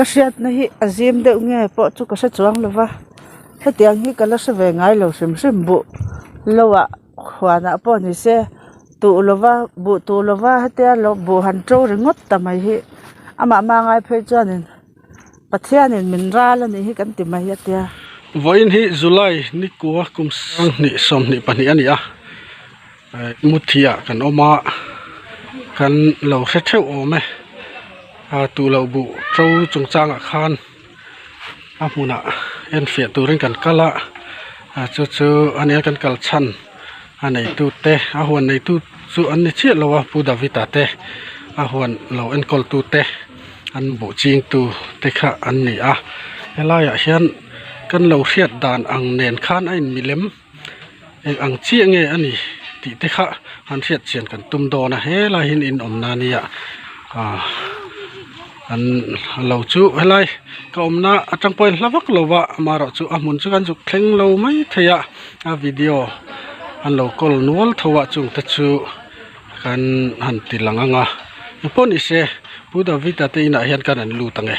Ka hriatna hi a zim deuh nge pawh chu ka hre chuang lo va hetiang hi ka la hre ve ngai lo hrim hrim buh lo ah huanah pawh ni se tuh lova buh tuh lova hetia lo buh han to ringawt ta mai hi amah hmangai phei chuanin Pathianin min ral a nih hi kan ti mai a tia. Vawiin hi July nikua kum sanghnih 22 a ni a Muthi ah kan awm a kan lo hre theuh awm e ah tuh loh buh to chungchangah khan a hmunah enfiah turin kan kal a ah chu chu a nia kan kal chhan a neitu te a huan neitu chu an ni chiah lo a Pu David a te a huan lo enkawl tu te an buh ching tu te kha an ni a helaiah hian kan lo hriat dan ang nen khan a in milem. Eng ang chiah nge a ni tih te kha han hriat chian kan tum dawn a helai hi in awmna ania ah an lo chu helai ka awmna atang pawhin hla vak lo va amaherawh chu a hmun chu kan zuk thleng lo mai thei a a video an lo kawl nual tho a chung te chu kan han ti lang ang a engpawh ni se Pu David-a te inah hian kan an lut ang e.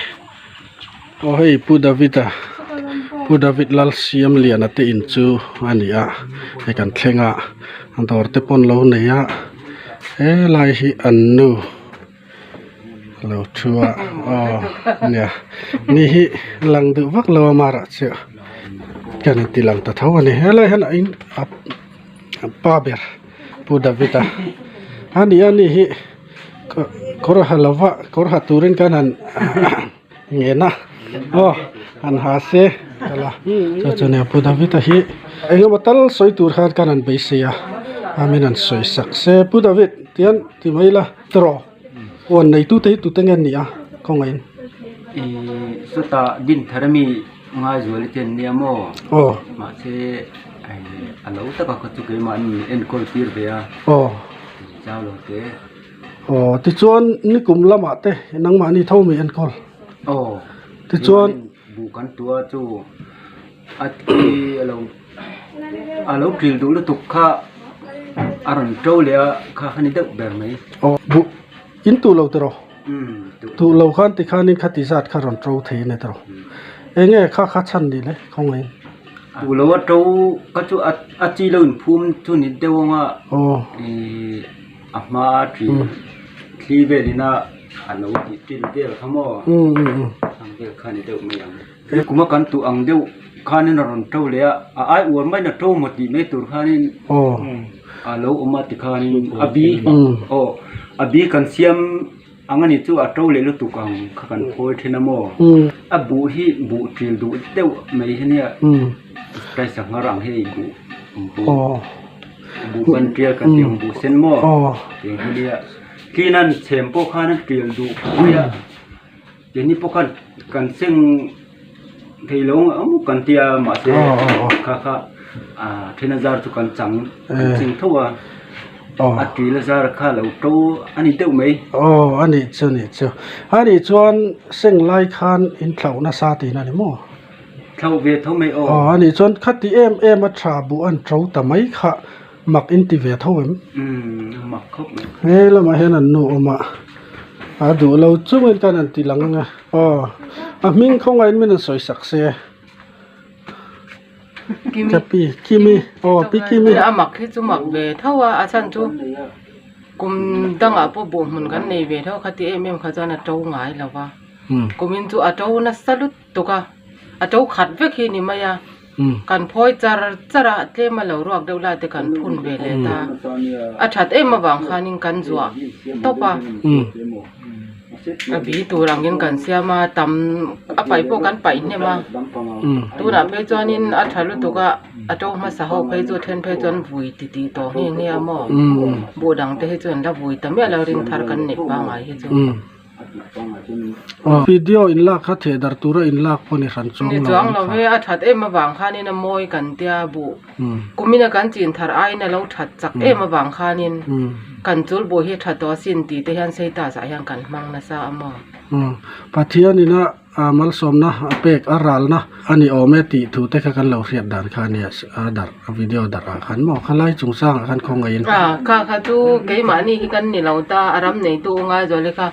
Aw hei Pu David-a Pu David Lalsiamliana te in chu a ni a hei kan thleng a dawr te pawn lo nei a helai hi an nu lo thu a aw nia ni hi lang duh vak lo a marah chu kan inti lang ta tho a ni helai hian a in a pa ber Pu David-a a ni a ni hi. Kawr ha lova kawr ha turin khan han ngen a aw han ha se kala chu chuan nia Pu David a hi engemaw tal sawi tur khan kan han beisei a a min han sawi sak se Pu David tihian ti mai ila tiraw huan neitu te hi tute nge an nih a khawngaih in. Ihh chutah Dinthar ami Ngaizuali te an nia maw aw mahse a lo taka kha chu keimahni enkawl tir ve a aw. Chau lo te. Aw tichuan nikum lamah te nangmahni tho mi enkawl. Aw. Tichuan buh kan tua chu a thi a lo a lo ṭil duh lutuk kha a rawn ṭo leh a kha kha ni deuh ber mai. Aw buh in tuh lo tiraw? Umm tuh. Tuh lo khan tikhanin khati zat kha rawn ṭo thei a ni tiraw? Eng nge kha kha chhan ni le khawngaih in? Tuh lo a ṭo kha chu a a chi lo inphum chu ni deuh ang a ih a hma a ṭi thli velin a a lo tih ṭil vel kha maw ang vel kha ni deuh mai ang kum a kan tuh ang deuh khanin a rawn ṭo leh a a ai uar maiin a ṭo maw tih mai tur khanin a lo awm a tikhanin a bi aw a bi kan siam. Ang a ni chu a to leh lutuk ang kha kan phawi thin a maw? A buh hi buh ṭil duh deuh mai hi nia tlai sanghar ang hei buh buh buh ban ṭial kan tih ang buh sen maw tiang hi nia tlin an chhem pawh khan a ṭil duh khawp mai a keini pawh khan kan seng thei lo ang kan tia mahse kha kha ah then a zar chu kan chang kan ching tho a. A tui la zar kha lo to a ni deuh mai. Aw a nih chu nih chu. A nih chuan seng lai khan in thlauh nasa tihna a ni maw? Thlauh ve tho mai aw. Aw a nih chuan khati em em a tha buh an to ta mai kha mak in ti ve tho em? Umm mak khawp mai. He lamah hian an nu awm a, a duh lo chungin khan an ti lang ang a. Aw a hming khawngaihin min an sawi sak se. Kimi Kimi aw pi Kimi. A mak hi chu mak ve tho a a chhan chu kum dangah pawh buh hmun kan nei ve tho khati em em kha chuan a to ngai lo va kumin chu a to nasa lutuk a a to khat vek hi ni mai a kan phawi char char a tlem a lo ruak deuh lai te kan phun ve leh ta a that em avang khanin kan zuah tawp a. A bi tur angin kan siam a tam a paih pawh kan paih hnem a tunah phei chuanin a tha lutuk a a to hmasa ho phei chu then phei chuan vui ti tih tawh nghe nghe a maw buh dang te hi chu an la vui ta miah lo ring thar kan neih pangngai hi chu. Video in lak kha theh darh tura in lak pawh ni hran chuang lo Ni chuang lo ve a that em avang khanin a mawi kan tia buh Kumina kan chin thar aiin a lo that chak em avang khanin kan chul buh hi tha tawh asin tih te hian status ah hian kan hmang nasa a maw? Pathianina malsawmna a pek a ralna a ni awm e tih thu te kha kan lo hriat dan kha ania a darh a video darh ah khan maw khalai chungchang ah khan khawngaihin. Kha kha chu keimahni hi kan ni lo ta a ram neitu u Ngaizuali kha.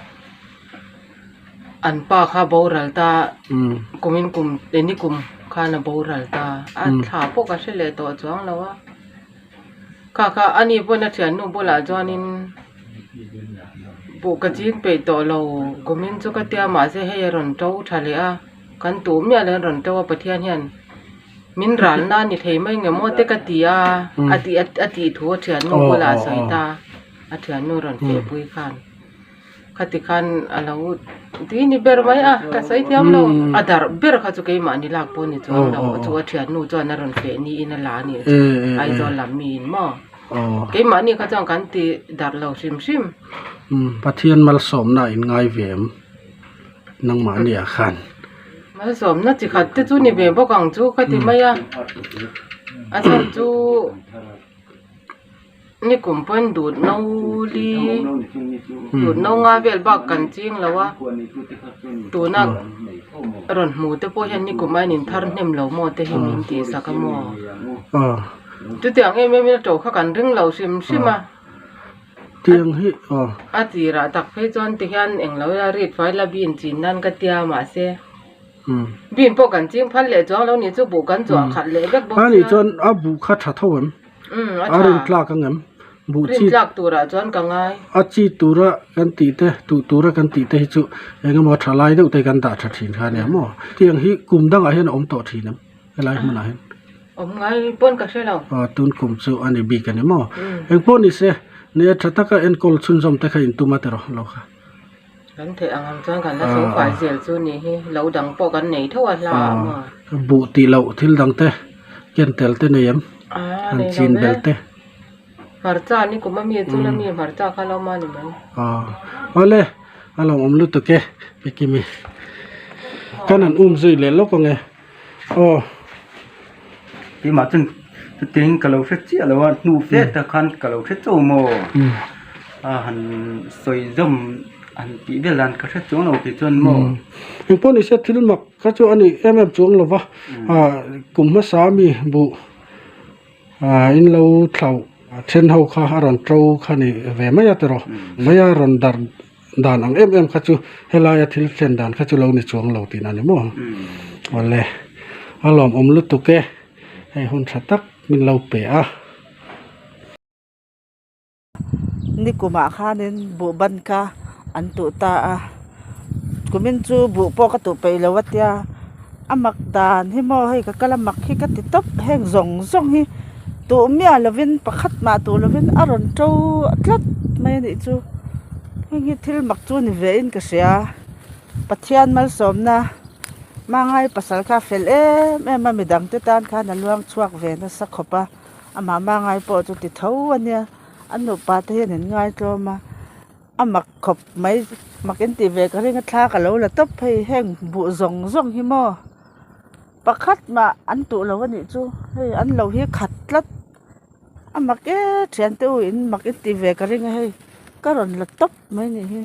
An pa kha boral ta kumin kum ni kum khan a boral ta a thla pawh ka hre leh tawh chuang lo a kha kha ani pawn a thiannu bulah chuanin buh ka ching peih tawh lo kumin chu ka tia mahse hei a rawn to tha leh a kan tuh miah lo in a rawn to a Pathian hian min ralna a ni thei mai nge maw te ka ti a a tih a tih thu a thiannu bulah a sawi ta a thiannu rawn fehpui khan. Khati khan a lo tui ni ber mai a ka sawi thiam lo a darh ber kha chu keimahni lak pawh ni chuang lo chu a thiannu chuan a rawn feh niin a la a nih chu Aizawl lam miin maw keimahni kha chuan kan ti darh lo hrim hrim. Pathian malsawmna in ngai ve em nangmahni ah khan. Malsawmna chi khat te chu ni ve bawk ang chu ka ti mai a a chhan chu. Ni kum pawn dut no li dut no nga vel bak kan ching lo a tuna rawn hmu te pawh hian ni kum a in thar hnem lo maw te hi min tih sak a maw chutiang em em in a to kha kan ring lo hrim hrim a a tirah tak phei chuan tihian englo ila rit fai la bin chin nan ka tia mahse. Bin pawh kan ching phal leh chuang lo nih chu buh kan chhuah khat leh vek bawk sia. A nih chuan a buh kha tha tho em? Umm a tha. A rin tlak ang em? Buh chi. Rin tlak turah chuan ka ngai. A chi tura kan tih te, tuh tura kan tih te hi chu eng emaw tha lai deuh te kan dah tha thin kha ania maw? Tiang hi kum dangah hian a awm tawh thin em? Helai hmunah hian. Awm ngai pawn ka hre lo. Aw tun kum chu a ni bik a ni maw? Eng pawh ni se, nia tha taka enkawl chhunzawm te kha intum a ti rawh lo kha. Kan theih ang ang chuan kan la so fai zel chu ni hi lo dang pawh kan nei tho a hla ah maw. Buh tih loh thil dang te ken tel te nei em? An chin bel te. Hmarcha ni kum a mi chu la mi hmarcha kha lo ma ni mai. Awle a lo awm lutuk e Pikimi. Kan han um zui leh lawk ang e aw. Keimah chuan chutiangin ka lo hre chiah lo a hnu fe tak khan ka lo hre chauh maw a han sawi zawm han tih vel dan ka hre chuang lo tih chuan maw. Engpawh ni se thil mak kha chu a ni em em chuang lo va kum hmasa mi buh in lo thlauh then ho kha a rawn to kha ni ve mai a tiraw mai a rawn darh Dan ang em em kha chu helaia thil thlen dan kha chu lo ni chuang lo tihna a ni maw? Awle, a lawmawm lutuk e, hei hun tha tak min lo pe a. Nikumah khanin buh ban kha an tuh ta a, kumin chu buh pawh ka tuh peih lo a tia, a mak dan hi maw hei ka kal a mak hi ka ti tawp heng zawng zawng hi tuh miah lovin pakhat mah tuh lovin a rawn to tlat mai a nih chu heng hi thil mak chu ni ve in ka hria Pathian malsawmna hmangai pasal kha a fel em em a midang te tan khan a luang chhuak ve nasa khawp a amah hmangai pawh chu ti tho a nia a nupa te hian an ngaitlawm a. A mak khawp mai mak in tih ve ka ring a thla ka lo la tawp phei heng buh zawng zawng hi maw pakhat mah an tuh lo a nih chu hei an lo hi khat tlat a mak e thian te u in mak in tih ve ka ring a hei ka rawn la tawp mai a nih hi.